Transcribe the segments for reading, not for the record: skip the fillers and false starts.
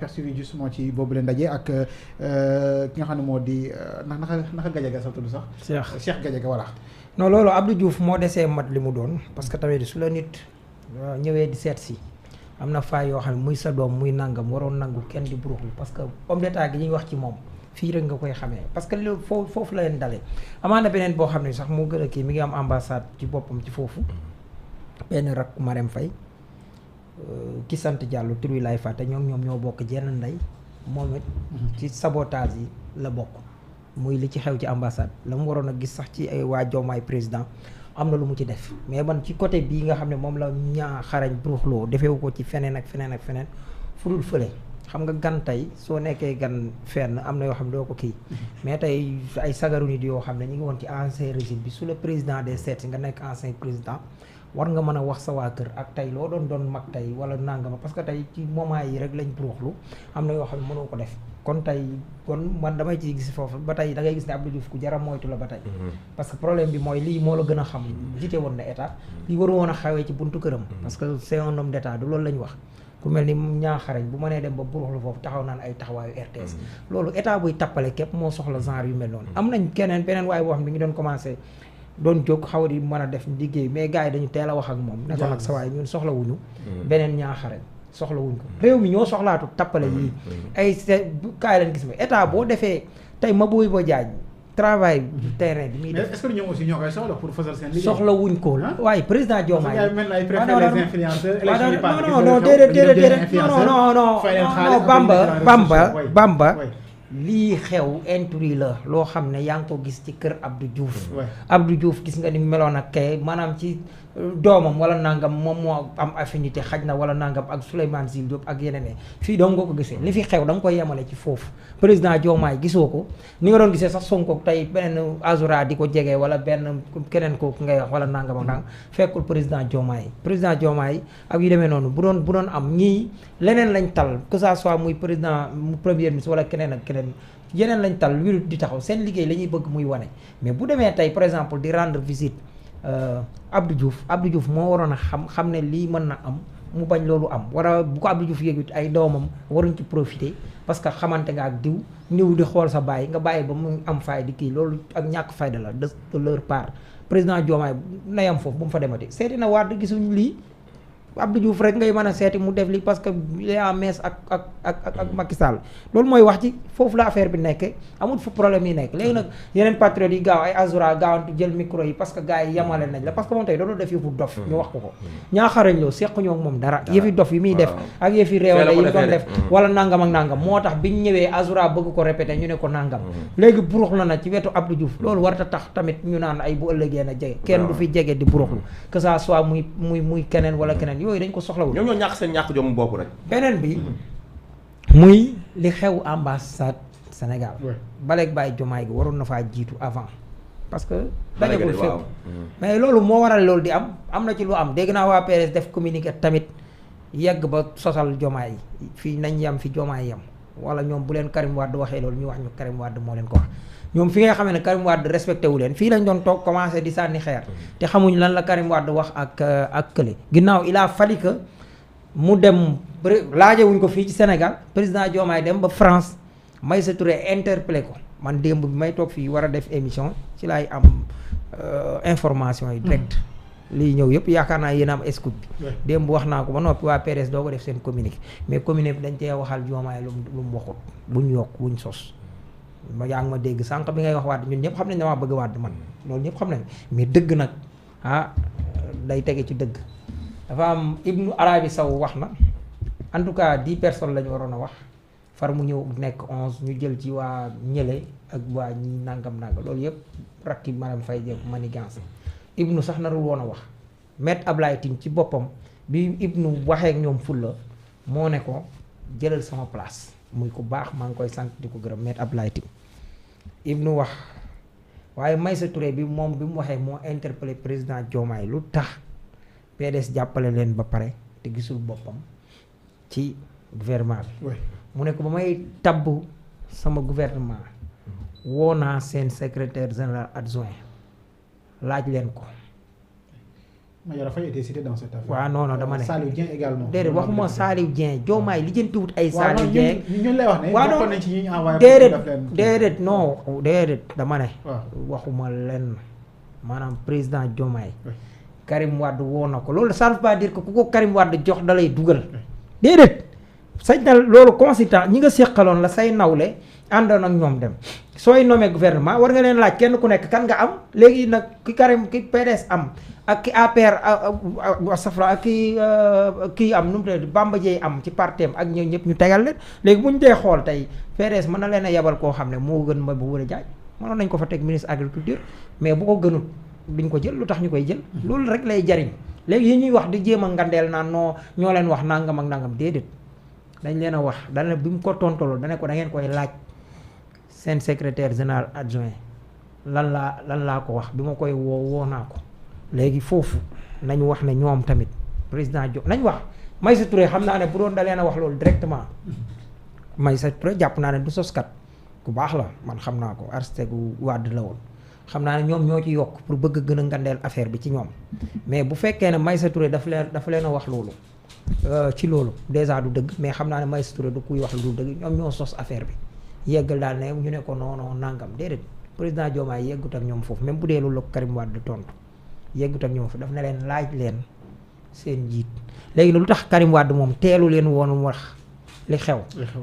persuivi justement ci boobu leen ndaje ak ki nga xam ne moo di naka Gadiaga sa tudd sax. Cheikh Gadiaga voilà. non loolu Abdou Diouf moo desee mat li mu doon parce que tamit su la nit ñëwee di seet si am na faa yoo xam ne muy sa doom muy nangam waroon nangu kenn di buruxlu parce que homme d'état gi ñuy wax ci moom fii rek nga koy xamee parce que loolu foofu la leen dalee. amaana beneen boo xam ne sax moo gën a kii mi ngi am ambassade ci boppam ci foofu benn rak Marème Faye ki sant Diallo tur wi laay fàtte ñoom ñoo bokk jenn ndey moom it ci sabotage yi la bokk muy li ci xew ci ambassade la mu waroon a gis sax ci ay waa Diomaye président am na lu mu ci def mais man ci côté bii nga xam ne moom la ñaa xarañ buruxloo defewu ko ci feneen ak feneen ak feneen fu dul fële xam nga gan tey soo nekkee gan fenn am na yoo xam ne doo ko kii mais tey ay sagaru nit yoo xam ne ñu ngi woon ci ancien régime bi su le président des seet nga nekk ancien président war nga mën a wax sa waa kër ak tey loo doon mag tey wala nangama parce que tey ci moment yi rek lañ buruxlu am na yoo xam ne mënoo ko def kon man damay ci gis foofu ba tey da ngay gis ne Abdou Diouf ku jara moytu la ba tey parce que problème bi mooy lii moo la gën a xam jiite woon na état lii waru woon a xawee ci buntu këram parce que c'est un homme d'état du loolu la ñu wax ku mel ni ñaaxarañ bu mënee dem ba buruxlu foofu taxaw naan ay taxawaayu RTS loolu état buy tappale képp moo soxla genre yu mel noonu am nañ beneen waaye boo xam ne bi ngi doon commencé doon jóg xaw di mën a def liggéey mais gars yi dañu teel a wax ak moom ne ko nag sa waay ñun soxlawuñu beneen ñaaxarañ soxlawuñ ko réew mi ñoo soxlaatu tappale yii ay kaay leen gis ma état boo defee tey ma booy ba jaaj travail terrain bi muy def. mais est-ce que ñoom aussi ñoo koy soxla pour fësal seen liggéey. soxlawuñ ko waaye président Diomaye. non déedéet non Bamba lii xew intrus la loo xam ne yaa ngi ko gis ci kër Abdou Diouf. Abdou Diouf gis nga ni meloon ak kay maanaam ci doomam wala nangam moom moo am affinité xaj na wala nangam ak Souleymane Jules Diop ak yeneen fii dong nga ko gisee li fi xew da nga koy yemale ci foofu président Diomaye gisoo ko ni nga doon gisee sax Sonko tey beneen Azura di ko jege wala benn keneen ko ngay wax wala nangam ak nangam fekkul président Diomaye ak yu demee noonu bu doon am ñii leneen lañ tal que ça soit muy président mu premier ministre wala keneen ak keneen yeneen lañ tal wirut di taxaw seen liggéey la ñuy bëgg muy wane mais bu demee tey par exemple di rendre visite Abdou Diouf moo waroon a xam ne lii mën na am mu bañ loolu am wala bu ko Abdou Diouf yëgut ay doomam waruñ ci profiter parce que xamante nga ak diw di xool sa bàyyi nga bàyyi ba mu am fay di kii loolu ak ñàkk fayda la de leur part président Diomaye na yam foofu bu mu fa demati seeti na Wade gisuñ lii Abdou Diouf rek ngay mën a seeti mu def li parce que il est en messe ak Macky Sall loolu mooy wax ci foofu la affaire bi nekkee amul fu problème yi nekk léegi nag yeneen patriotes yi gaaw ay Azura gaawantu jël micro yi parce que gars yi yamale nañ la parce que moom tey doon def yëfu dof ñu wax ko ñaaxarañ loo sequñoo moom dara yëfi dof yi muy def ak yëfi réewale yi doon def wala nangam ak nangam moo tax biñ ñëwee Azura bëgg ko répété ñu ne ko nangam léegi burux la na ci wetu Abdou Diouf loolu warta tax tamit ñu naan ay bu ëllëgee na jege kenn du fi jege di buruxlu que ça soit muy keneen wala keneen yooyu dañ ko soxlawul ñoom ñoo ñàkk seen ñàkk jom bopp rek. beneen bi muy li xew ambassade Sénégal. baleeg bàyyi Diomaye gi waroon na faa jiitu avant. parce que dajagul fépp mais loolu moo waral loolu di am na ci lu am dégg naa waa PDS def communiqué tamit yegg ba sosal Diomaye fii nañ yam fi Diomaye yam wala ñoom bu leen Karim Wade waxee loolu ñu wax ñu Karim Wade moo leen ko wax. ñoom fi nga xamee ne Karim Wade respecté wu leen fii lañ doon toog commencé di sànni xeer te xamuñ lan la Karim Wade wax ak kële ginnaaw il a fallu que mu dem laajewuñ ko fii ci Sénégal président Diomaye dem ba France Maïssa Touré interpellé ko man démb bi may toog fii war a def émission ci laay am information yi direct lii ñëw yëpp yaakaar naa yéen am scoop bi démb wax naa ko ba noppi waa PDS doo ko def seen communiqué mais communiqué bi dañ cee waxal Diomaye lu mu waxut buñ yokk buñ sos yaa ngi ma dégg sànq bi ngay wax Wade ñun ñëpp xam nañ damaa bëgg Wade man loolu ñëpp xam nañ mais dëgg nag day tege ci dëgg dafa am Ibnu Arabi Sow wax na en tout cas 10 personnes la ñu waroon a wax far mu ñëw nekk 11 ñu jël ci waa ñële ak waa ñi nangam loolu yëpp rakki Marème Faye Diop manigance Ibnu sax narul woon a wax Maître Ablaye Tine ci boppam bi Ibnu waxee ak ñoom fulla moo ne ko jëlal sama place muy ku baax maa ngi koy sant di ko gërëm Maître Ablaye Tine Ibnu wax waaye Maïssa Touré bi mu waxee moo interpellé président Diomaye lu tax PDS jàppale leen ba pare te gisul boppam ci gouvernement bi mu ne ko ba may tabb sama gouvernement woo naa seen secrétaire général adjoint laaj leen ko Mayoro Faye était cité dans cette affaire. waaw non dama ne. Saliou Dieng également. déedéet waxuma Saliou Dieng Diomaye lijjantiwut ay. Saliou Dieng ñun lay wax ne. waaw bokkoon nañ ci ñi ñu envoyé. déedéet non déedéet dama ne. waxuma lenn maanaam président Diomaye. Karim Wade woo na ko loolu ça ne veut pas dire que ku ko Karim Wade jox da lay dugal. déedéet sañ na loolu consultant ñi nga séqaloon la say nawle àndoon ak ñoom dem. sooy nommé gouvernement war nga leen laaj kenn ku nekk kan nga am léegi nag ki PDS am ak ki APR safra ak kii am nu mu tudd Bamba Dièye am ci partem ak ñoom ñëpp ñu tegal leen léegi bu ñu dee xool tey PDS mën na leen a yebal koo xam ne moo gën ma bu wër a jaaj mënoon nañ ko fa teg ministre agriculture mais bu ko gënut duñ ko jël lu tax ñu koy jël loolu rek lay jariñ léegi yi ñuy wax di jéem a ngandeel naan noo ñoo leen wax nangam ak nangam déedéet dañ leen a wax dana bi mu ko tontoloo dana ko da ngeen koy laaj seen secrétaire général adjoint lan laa ko wax bi ma koy woo naa ko léegi foofu nañu wax ne ñoom tamit président Diop nañ wax Maïssa Touré xam naa ne bu doon da leen a wax loolu directement Maïssa Touré jàpp naa ne du soskat ku baax la man xam naa ko architecte gu Wàdd la woon xam naa ne ñoom ñoo ci yokk pour bëgg gën a ngandeel affaire bi ci ñoom mais bu fekkee ne Maïssa Touré dafa leen a wax loolu ci loolu déjà du dëgg mais xam naa ne Maïssa Touré du kuy wax lu du dëgg ñoom ñoo sos affaire bi yeggal daal ne ñu ne ko non nangam déedéet président Diomaye yeggut ak ñoom foofu même bu dee loolu la Karim Wade di tontu yeggut ak ñoom foofu daf ne leen laaj leen seen njiit léegi nag lu tax Karim Wade moom teelu leen woon wax li xew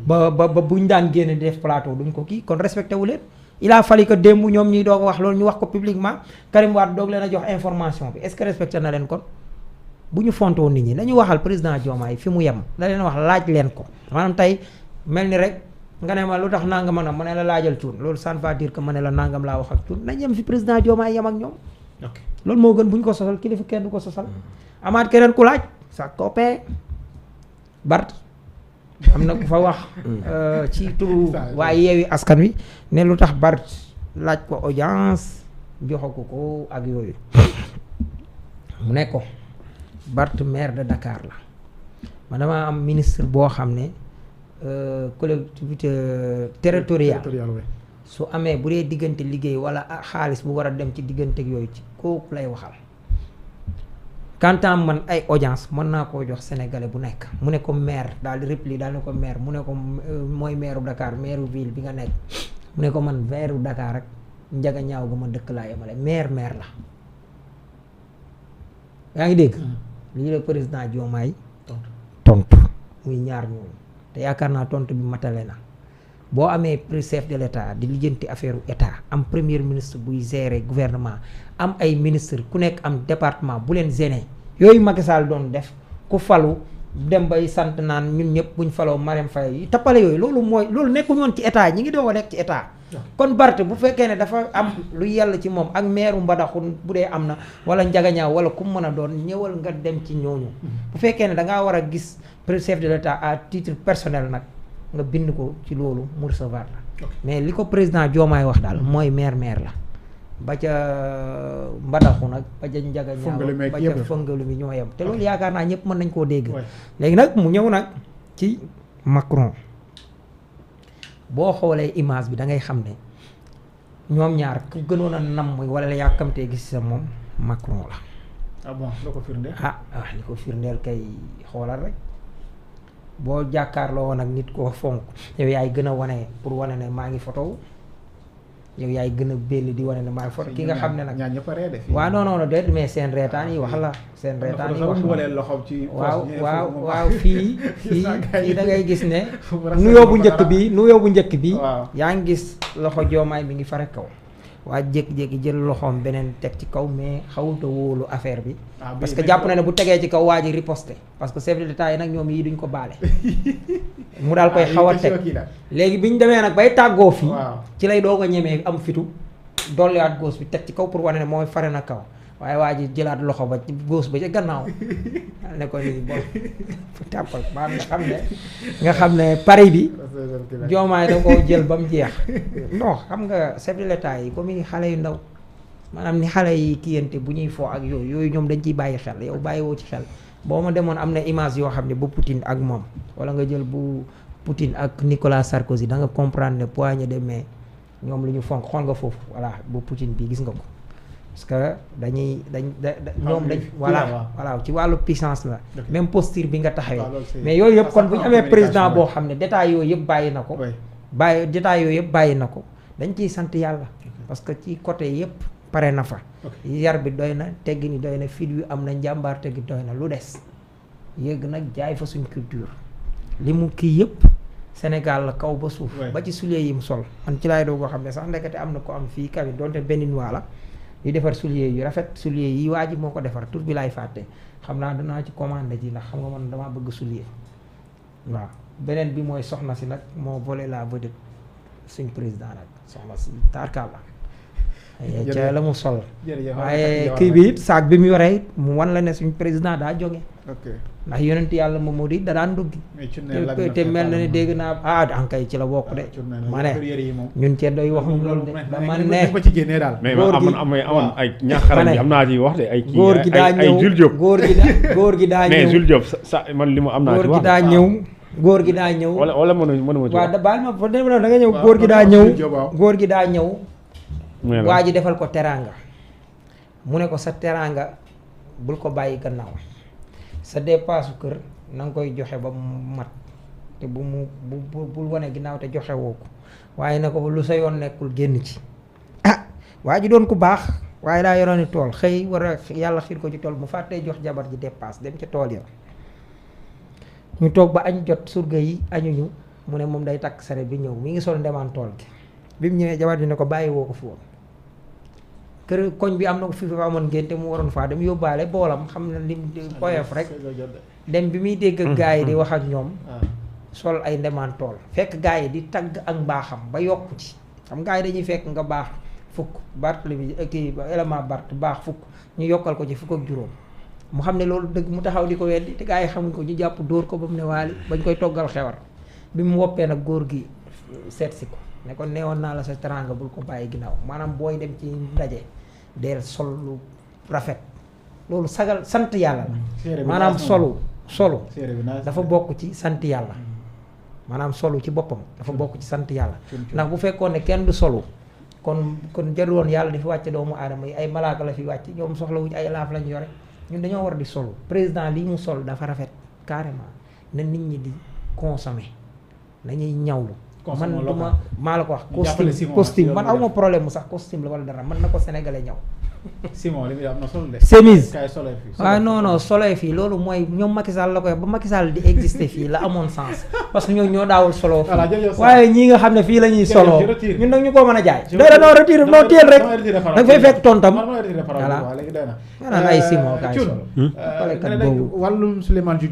ba buñ daan génne def plateau duñ ko kii kon respecté wu leen il a fallu que démb ñoom ñuy doog a wax loolu ñu wax ko publiquement Karim Wade doog leen a jox information bi est-ce que respecté na leen kon bu ñu fontoo nit ñi nañu waxal président Diomaye fi mu yem da leen wax laaj leen ko maanaam tey mel ni rek nga ne ma lu tax nangam ak ma ne la laajal cuun loolu ça ne veut pas dire que ma ne la nangam laa wax ak cuun nañ yem fi président Diomaye yem ak ñoom. ok loolu moo gën bu ñu ko sosal kilifa kenn du ko sosal. amaat keneen ku laaj sa copain Bart am na ku fa wax. ci turu waaye Yewwi Askan Wi ne lu tax Bart laaj ko audience joxo ko ak yooyu mu ne ko Bart maire de Dakar la man dama am ministre boo xam ne. Collectivité territoriale su amee bu dee diggante liggéey wala xaalis bu war a dem ci diggante yooyu ci kooku lay waxal kantaam man ay audience mën naa koo jox sénégalais bu nekk mu ne ko maire daal di réplique daal ne ko maire mu ne ko mooy maire u Dakar maire u ville bi nga nekk mu ne ko man maire u Dakar rek njaga ñaaw ga ma dëkk laa yemale maire la yaa ngi dégg lii la président Diomaye tontu muy ñaar ñooñu te yaakaar naa tontu bi matale na boo amee chef de l'état di lijjanti affaire état am premier ministre buy gérer gouvernement am ay ministre ku nekk am département bu leen gêner yooyu Macky Sall doon def ku falu dem bay sant naan ñun ñëpp buñ faloo Marème Faye yi tappale yooyu loolu nekkuñu woon ci état ñi ngi doog a nekk ci état kon Bart bu fekkee ne dafa am lu yàlla ci moom ak meeru Mbadakhoune bu dee am na wala Njagañaaw wala ku mën a doon ñëwal nga dem ci ñooñu bu fekkee ne dangaa war a gis chef de l'état à titre personnel nag nga bind ko ci loolu mu recevoir la mais li ko président Diomaye wax daal mooy maire la ba ca Mbadakhoune nag ba ca Njagañaaw ba ca Fongolimbi mi ñoo yem te loolu yaakaar naa ñëpp mën nañ koo dégg léegi nag mu ñëw nag ci Macron boo xoolee image bi da ngay xam ne ñoom ñaar ku gënoon a nam wala la yàkkamtee gis sa moom Macron la. ah bon loo ko firndeel. li ko firndeel kay xoolal rek boo jàkkaarloo woon ak nit koo fonk yow yaay gën a wane pour wane ne maa ngi photo yow yaay gën a belli di wane ne maa ngi photo ki nga xam ne nag. ñaar ñëpp a reede. waaw non déet mais seen reetaan yi wax la. seen reetaan yi wax la waaw fii da ngay gis ne. nuyoo bu njëkk bi. yaa ngi gis loxo Diomaye mi ngi fare kaw. waa jékki-jékki jël loxoom beneen teg ci kaw mais xawuta wóolu affaire bi. parce que jàpp na ne bu tegee ci kaw waa ji riposté parce que chef de l'état yi nag ñoom yii duñ ko baale. mu daal koy xaw a teg léegi bi ñu demee nag bay tàggoo fii. ci lay doog a ñemee am fitu dolliwaat gauche bi teg ci kaw pour wane ne mooy fare na kaw waaye waa ji jëlaat loxo ba gauche ba ca gannaaw ne ko nii bon tàppal maa nga xam ne pari bi Diomaye da koo jël ba mu jeex non xam nga chef de l'état yi comme ni xale yu ndaw maanaam ni xale yi kiyante bu ñuy foo ak yooyu ñoom dañ ciy bàyyi xel yow bàyyiwoo ci xel boo ma demoon am na image yoo xam ne bu Poutine ak moom wala nga jël bu Poutine ak Nicolas Sarkozy da nga comprendre ne poignée de main ñoom lu ñu fonk xool nga foofu voilà bu Poutine bi gis nga ko parce que ñoom dañ voilà ci wàllu puissance la même posture bi nga taxawee mais yooyu yëpp kon bu ñu amee président boo xam ne détails yooyu yëpp bàyyi na ko dañ ciy sant yàlla parce que ci côté yëpp pare na fa yar bi doy na teggi ni doy na fit wi am na njàmbaar teggi doy na lu des yéeg nag jaay fa suñ culture li mu kii yëpp Sénégal la kaw ba suuf ba ci soulier yi mu sol man ci laay doo ko xam ne sax ndekete am na ko am fii kaw donte béninois la yu defar soulier yu rafet soulier yi waa ji moo ko defar tur bi laay fàtte xam naa danaa ci commandé ji ndax xam nga man damaa bëgg soulier waaw beneen bi mooy soxna si nag moo volé la vedette suñ président nag soxna si tarkal la ca la mu sol waaye kii bi it saak bi mu yoree it mu wan la ne suñ président daa jóge ndax yonent yàlla moom di da daan duggi te mel na ne dégg naa ankay ci la bokk de ma ne ñun cee doy waxuñ loolu de dama ne mais amoon ay ñaaxaram bi am naa ci wax de ay kii góor gi daa ñëw góor gi daa ñëw mais Jules Diop sa man li mu am naa ci wax góor gi daa ñëw wala mënuma ci waaw da baal ma fa dem da nga ñëw góor gi daa ñëw waa ji defal ko teraanga mu ne ko sa teraanga bul ko bàyyi gannaaw sa dépasse kër na nga koy joxe ba mu mat te bul wane ginnaaw te joxe woo ko waaye na ko lu sa yoon nekkul génn ci waa ji doon ku baax waaye daa yoroon tool xëy war a yàlla xiir ko ci tool mu fàttee jox jabar ji dépasse dem ca tool ya ñu toog ba añ jot surga yi añuñu mu ne moom day takk sare bi ñëw mi ngi sol ndemaan tool gi bi mu ñëwee jabar ji ne ko bàyyi woo ko fi woon kër koñ bi am na ko fi fa amoon ngénte mu waroon faa dem yóbbaale boolam xam na lim poyof rek dem bi muy dégg ak gaa yi di wax ak ñoom sol ay ndemaan tool fekk gaa yi di tagg ak mbaaxam ba yokku ci xam gaa yi dañuy fekk nga baax fukk Barthélemy kii élément Barth baax fukk ñu yokkal ko ci fukk ak juróom mu xam ne loolu dëgg mu taxaw di ko weddi te gaa yi xamuñ ko ñu jàpp dóor ko ba mu ne waali bañ koy toggal xewar bi mu woppee nag góor gi seet si ko ne ko neewoon naa la sa teranga bul ko bàyyi ginnaaw maanaam booy dem ci ndaje deel sol lu rafet loolu sagal sant yàlla la maanaam solu dafa bokk ci sant yàlla maanaam solu ci boppam dafa bokk ci sant yàlla ndax bu fekkoon ne kenn du solu kon jarul woon yàlla di fi wàcce doomu aadama yi ay malaaka la fi wàcce ñoom soxlawuñ ay laaf lañ yore ñun dañoo war di solu président lii mu sol dafa rafet carrément na nit ñi di consommer nañuy ñawlu man duma maa la ko wax costume man awma problème mu sax costume la wala dara man na ko sénégalais ñaw Simon li muy am na solo de chemise waaw non soleil fii loolu mooy ñoom Macky Sall la koy ba Macky Sall di exister fii la amoon sens parce que ñoo daawul solo fii waaye ñii nga xam ne fii la ñuy solo ñun nag ñu ko mën a jaay doy na noo retiré noo téel rek danga fay fekk tontam voilà maanaam ay Simon kaay solo wàllum Souleymane